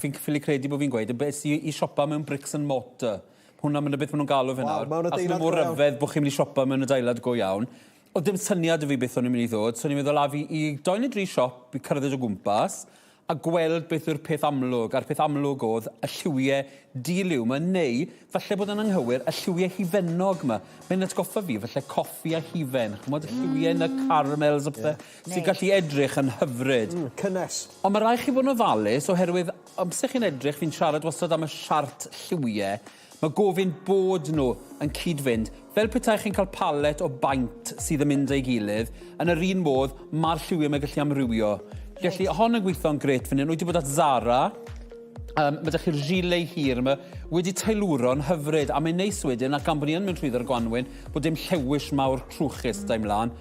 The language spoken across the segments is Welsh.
fi'n ffili credu bod fi'n gweud, es i i siopa mewn bricks and mortar. Hwnna, mae'n beth maen nhw'n galw fe Waw, nawr. mewn Achos adeilad mae mor go iawn. ryfedd bod chi'n mynd i siopa mewn adeilad go iawn. O'dd dim syniad 'da fi beth o'n i'n mynd i ddod, so o'n i'n meddwl af i i dou neu dri siop i cerdded o gwmpas a gweld beth yw'r peth amlwg, a'r peth amlwg o'dd y lliwie di-liw 'ma, neu, falle bod yn anghywir, y lliwie hufennog 'ma. Mae'n atgoffa fi falle coffi a hufen, ch'mod y lliwie 'na, caramels a pethe, sy'n gallu edrych yn hyfryd. Cynnes. Ond ma' rai' chi bod yn ofalus oherwydd amser chi'n edrych, fi'n siarad wastad am y siart lliwie, Mae gofyn bod nhw yn cyd-fynd, fel petai chi'n cael palet o baent sydd yn mynd â'i gilydd, yn yr un modd, mae'r lliwiau 'ma gallu amrywio. Felly, hon yn gweithio'n grêt fan hyn. Wyt ti bod at Zara, mae 'da chi'r gilet hir 'ma, wedi teilwro'n hyfryd, a mae'n neis wedyn, ac gan bod ni yn mynd trwyddo'r gwanwyn, bod dim llewis mawr trwchus 'da i mlaen.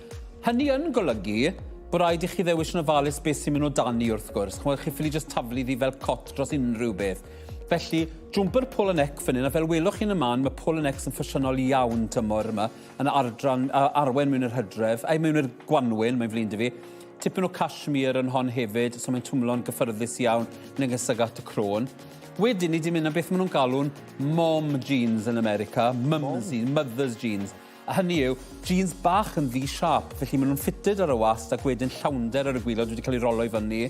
Hynny yn golygu bod rhaid i chi ddewis yn ofalus beth sy'n mynd o dani wrth gwrs. Ch'mod, chi ffili jyst taflu ddi fel cot dros unrhyw beth. Felly, jwmper polo neck fan hyn, a fel welwch chi yn y man, mae polo necks yn ffasiynol iawn tymor yma, yn ardran, uh, arwen mewn i'r hydref, ei mewn i'r gwanwyn, mae'n flin dy fi. Tipyn o cashmere yn hon hefyd, so mae'n twmlo'n gyffyrddus iawn, yn agosag at y crôn. Wedyn ni di mynd am beth maen nhw'n galw'n mom jeans yn America, mum's jeans, mother's jeans. A hynny yw, jeans bach yn V-shape, felly maen nhw'n fitted ar y wast ac wedyn llawnder ar y gwylod wedi cael ei rolo i fyny.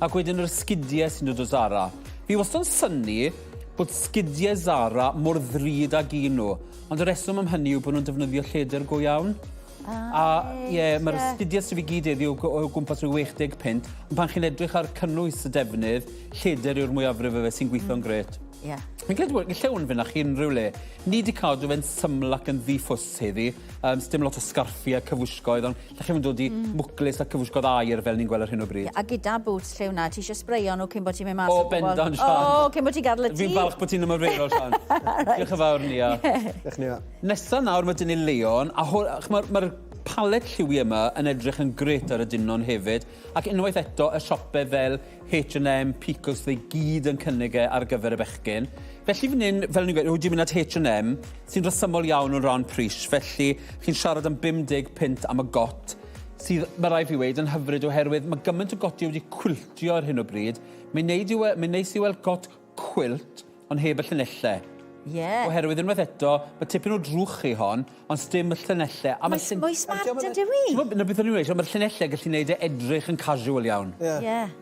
Ac wedyn yr esgidiau sy'n dod o Zara. Fi wastad yn synnu bod sgidiau Zara mor ddrud ag un nhw, ond y reswm am hynny yw bod nhw'n defnyddio lledr go iawn. Ah, a ie, yeah, mae'r sgidiau sydd i gyd heddiw o gwmpas rhyw 60 punt, ond pan chi'n edrych ar cynnwys y defnydd, lledr yw'r mwyafrif o fe sy'n gweithio'n grêt. Ie. Fi'n credu bod lle hwn fynd â chi unrhyw le. Ni 'di cadw fe'n syml ac yn ddi-ffws heddi. Um, sdim lot o sgarffi a cyfwisgoedd, ond lle chi'n dod i mm. mwclis a cyfwisgoedd aer fel ni'n gweld ar hyn o bryd. Yeah, a gyda boots lle hwnna, ti eisiau sbreio nhw cyn bod ti'n mynd mas o bendant, Sian. O, cyn bod ti'n gadael y tŷ. Fi'n falch bod ti'n ymarferol, Sian. right. Diolch yn fawr, Nia. Diolch, Nia. Nesa nawr mae dyn ni Leon, a mae'r ma palet lliwiau yma yn edrych yn gret ar y dynon hefyd, ac unwaith eto y siopau fel H&M, Picos, fe gyd yn cynnig e ar gyfer y bechgyn. Felly fan hyn, fel ni'n gweud, wedi mynd at H&M, sy'n rhesymol iawn o ran pris. Felly, chi'n siarad am 50 punt am y got, sydd, mae rai fi weud, yn hyfryd oherwydd mae gymaint o gotiau wedi cwiltio ar hyn o bryd. Mae'n neud i we-, mae'n neis i weld got cwilt, ond heb y llinellau. Ie. Yeah. Oherwydd unwaith eto, mae tipyn o drwch i hon, ond sdim y llinellau. A mae mwy smart ydw i. Na beth o'n i'n dweud, mae'r llinellau gallu gwneud e edrych yn casual iawn. Ie. Yeah.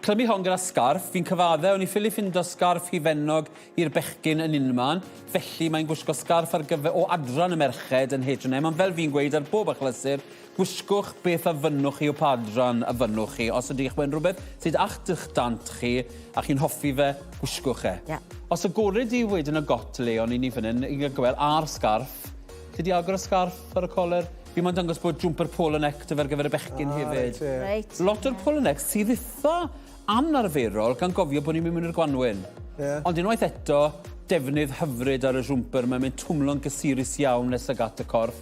Clymu hon gyda sgarff, fi'n cyfadde, o'n i ffili ffindo sgarff hufennog i'r bechgyn yn unman, felly mae'n gwisgo sgarff ar gyfer, o adran y merched yn H&M, ond fel fi'n gweud ar bob achlysur, Gwisgwch beth a fynnwch chi o pa adran a fynnwch chi. Os ydych mewn rhywbeth sydd a'ch dych dant chi a chi'n hoffi fe, gwisgwch e. Yeah. Os agored di wedyn y got Leon i ni fan hyn, i gael gweld a'r sgarff. Ti di agor y sgarff ar y coler? Fi moyn dangos bod jwmper polo neck 'da fe ar gyfer y bechgyn hefyd. Reit, ie. Reit. Lot o'r polo necks sydd itha anarferol gan gofio bod ni'n mynd mewn i'r gwanwyn. Ie. Ond unwaith eto, defnydd hyfryd ar y jwmper, mae'n mynd twmlo'n gysurus iawn nes ag at y corff.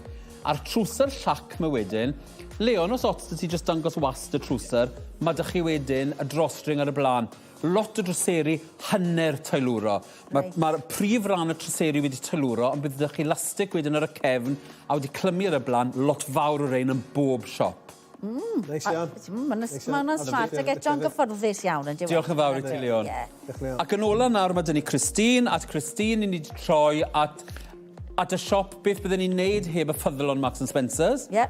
A'r trwser llac 'ma wedyn, Leon, os ots 'da ti jyst dangos wast y trwser, ma' 'da chi wedyn y drawstring ar y blaen. Lot o drwseri hanner tailwro. Mae'r Reit. ma prif ran y trwseri wedi tailwro, ond bydd 'da chi lastig wedyn ar y cefn a wedi clymu ar y blaen, lot fawr o rein yn bob siop. Neis iawn. Mae'n ma smart ac eto'n gyfforddus iawn yn Diolch yn fawr i ti, Leon. Ie. Diolch, Leon. Ac yn ola nawr mae dyn ni Christine, at Christine i ni wedi troi at, at y siop beth bydden ni'n neud heb y ffyddlon Marks and Spencers. Ie.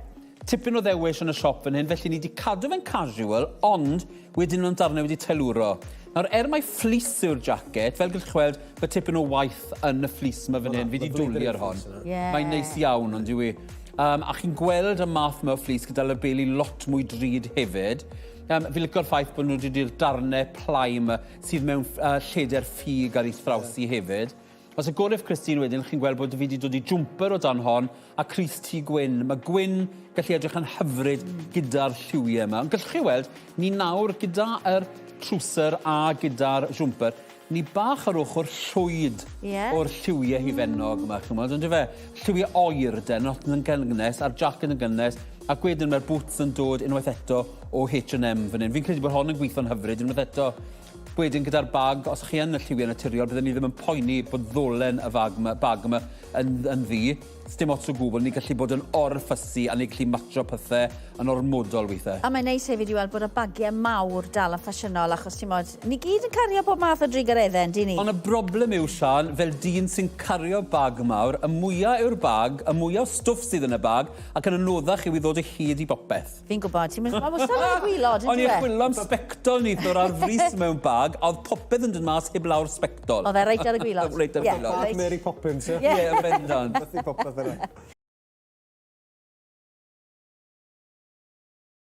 Tipyn o ddewis yn y siop fan hyn, felly ni wedi cadw fe'n casual, ond wedyn mewn darnau wedi teilwro. Nawr, er mai fleece yw'r jacket, fel gallwch chi weld, mae tipyn o waith yn y fleece yma fan hyn. Fi wedi dwlu ar hon. Ie. Mae'n neis iawn, ond yw i. A chi'n gweld y math yma o fleece gyda labeli lot mwy drud hefyd. Fi'n licio'r ffaith bod nhw wedi dod darnau ply yma sydd mewn lledr ffug ar ei thraws i hefyd. Os y gorif Christine wedyn, chi'n gweld bod fi wedi dod i jwmper o dan hon a crys T gwyn. Mae gwyn gallu edrych yn hyfryd gyda'r lliwiau yma. Ond gallwch chi weld, ni nawr gyda'r trwser a gyda'r jwmper, Ni bach ar ochr llwyd Ie. o'r lliwie hufennog yma, ch'mod, on'd yfe? Lliwie oer de, not yn gynnes, a'r jacket yn gynnes, ac wedyn mae'r boots yn dod unwaith eto o H&M fan hyn. Fi'n credu bod hon yn gweithio'n hyfryd unwaith eto. Wedyn gyda'r bag, os chi yn y lliwie naturiol, bydden ni ddim yn poeni bod ddolen y fag yma, bag yma yn, yn ddu. Sdim ots o gwbl, ni'n gallu bod yn or-fussy a ni'n gallu matcho pethe yn ormodol weithiau. A mae'n neis hefyd i weld bod y bagiau mawr dal yn ffasiynol achos ti'n mod, ni gyd yn cario bob math o drugareddau, yn dyn ni? Ond y broblem yw, Siân, fel dyn sy'n cario bag mawr, y mwya yw'r bag, y mwya o stwff sydd yn y bag, ac yn anoddach yw i ddod o hyd i bopeth. Fi'n gwybod, ti'n mynd, mae wastad yn y gwylod, yn O'n i'n dyw e? chwilio am sbectol neithiwr ar frys mewn bag, a oedd popeth yn dod mas heb lawr sbectol. Oedd e reit ar y gwylod. Reit ar y Ie, gwylod. reit. Mary Poppins, ie? Ie, yn bendant. Methu popeth yna.